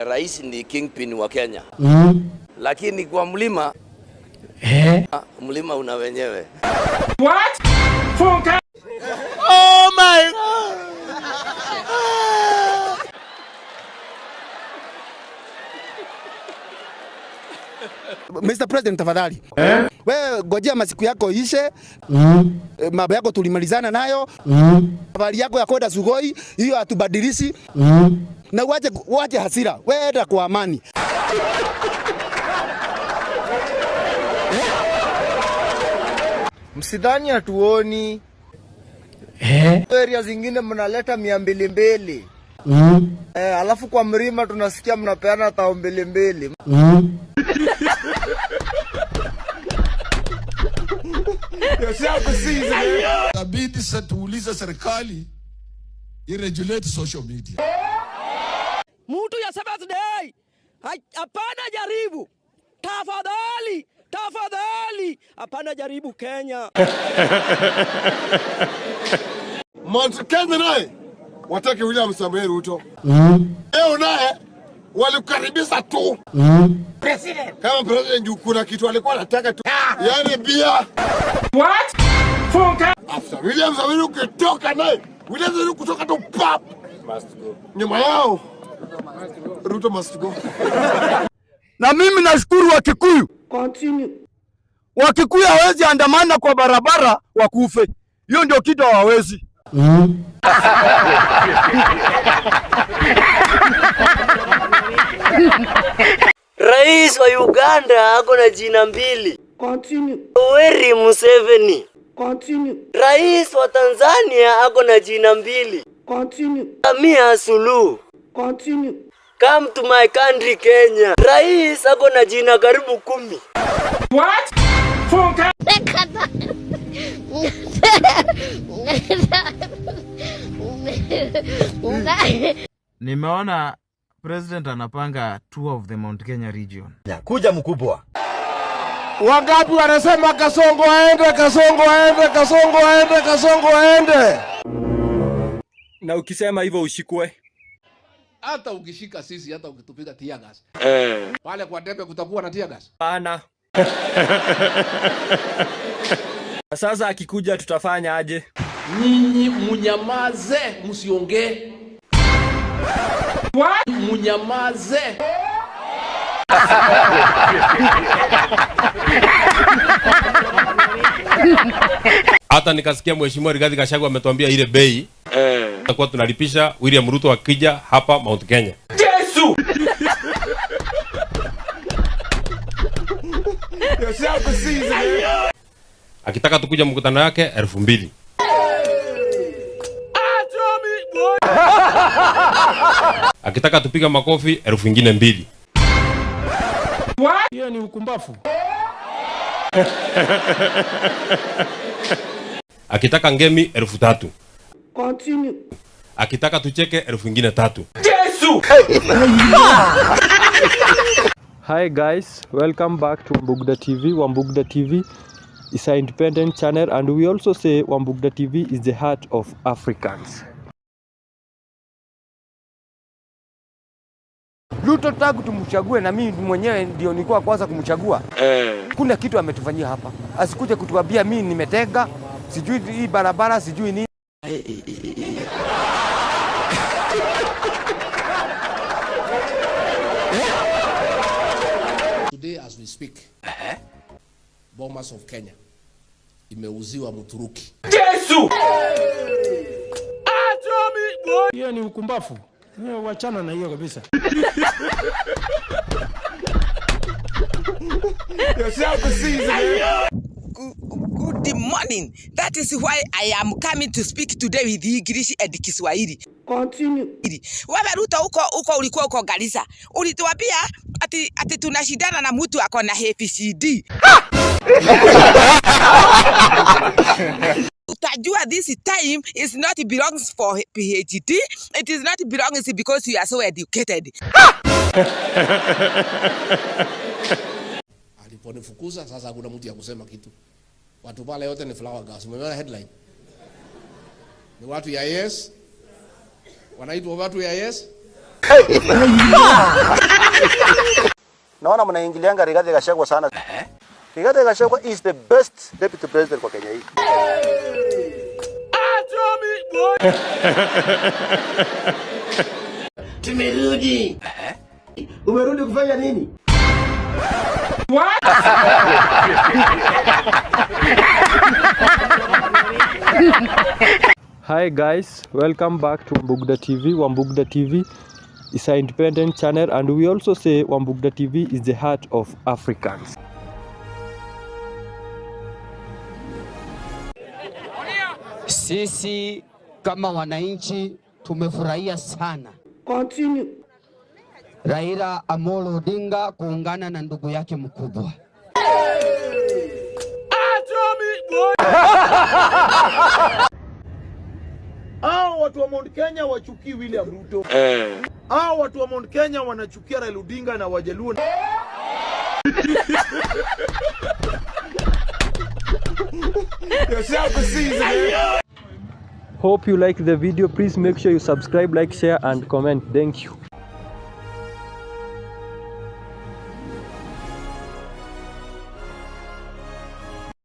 Rais ni kingpin wa Kenya. Lakini kwa mlima mlima una wenyewe. What? Funka. Oh my God. Mr. President, tafadhali. Wewe ngojea masiku yako ishe. Mambo yako tulimalizana nayo. Habari yako ya kwenda Sugoi hiyo hatubadilishi. Na uache hasira. Wewe enda kwa amani. Msidhani hatuoni. Area zingine mnaleta 200. Alafu kwa mlima tunasikia mnapeana 2,000. Inabidi sasa tuulize serikali iregulate social media. Mtu ya Seventh Day, hapana jaribu. Tafadhali, tafadhali, hapana jaribu Kenya. Mount Kenya naye wataki William Samoei Ruto. Leo naye walikukaribisha tu. President. Kama president juu kuna kitu alikuwa anataka tu. Yaani bia. What? Funka. After William Samoei kutoka naye, William Samoei kutoka tu pap. Must go. Nyuma yao. Ruto must go. Na mimi nashukuru Wakikuyu. Continue. Wakikuyu hawezi andamana kwa barabara wakufe. Hiyo ndio kitu hawawezi. Rais wa Uganda ako na jina mbili. Continue. Yoweri Museveni. Continue. Rais wa Tanzania ako na jina mbili. Continue. Samia Suluhu. Continue. Come to my country Kenya. Rais ako na jina karibu 10. What? Funka. Nimeona president anapanga tour of the Mount Kenya region. Kuja mkubwa. Wangapi wanasema Kasongo aende, Kasongo aende, Kasongo aende, Kasongo aende? Na ukisema hivyo ushikwe. Hata ukishika sisi, hata ukitupiga tear gas. Pale kwa debe kutakuwa na tear gas. Hapana. Sasa akikuja tutafanya aje? Nyinyi munyamaze, msiongee. What? Munyamaze. Hata nikasikia Mheshimiwa Rigathi Gachagua ametuambia ile bei tutakuwa tunalipisha William Ruto akija hapa Mount Kenya. Yesu. Akitaka tukuja mkutano yake 2,000. Akitaka tupiga makofi 2,000. What? Hiyo ni ukumbafu. Akitaka ngemi 3,000. Continue. Akitaka tucheke 3,000. Yesu. Hi guys, welcome back to Wambugda TV. Wambugda TV is an independent channel, and we also say Wambugda TV is the heart of Africans. Ruto tangu tumchague na mimi mwenyewe ndio nilikuwa kwanza kumchagua. Kuna kitu ametufanyia hapa. Asikuje kutuambia mimi nimetenga, sijui hii barabara, sijui nini. Today as we speak, Bomas of Kenya imeuziwa Mturuki. Yesu. Hiyo ni ukumbafu. Wachana na hiyo kabisa. Good morning. That is why I am coming to speak today with English and Kiswahili. Continue. Wewe Ruto huko ulikuwa uko Garissa. Ulituambia ati tunashindana na mtu ako na ABCD. Utajua this time is not belongs for PhD. It is not belongs because you are so educated. Aliponifukuza sasa hakuna mtu ya kusema kitu. Watu pale yote ni flower girls. Umeona headline? Ni watu ya yes. Wanaitwa watu ya yes. Naona mnaingilianga Rigathi Gachagua sana. Rigathi Gachagua is the best deputy president kwa Kenya hii. Tumerudi. Umerudi kufanya nini? What? Hi guys, welcome back to Wambugda TV. Wambugda TV is an independent channel and we also say Wambugda TV is the heart of Africans. Sisi kama wananchi tumefurahia sana. Continue. Raila Amolo Odinga kuungana na ndugu yake mkubwa. Hao watu wa Mount Kenya wachukii William Ruto. Hao watu wa Mount Kenya wanachukia Raila Odinga na Wajaluo. Hope you like the video. Please make sure you subscribe, like, share and comment. Thank you.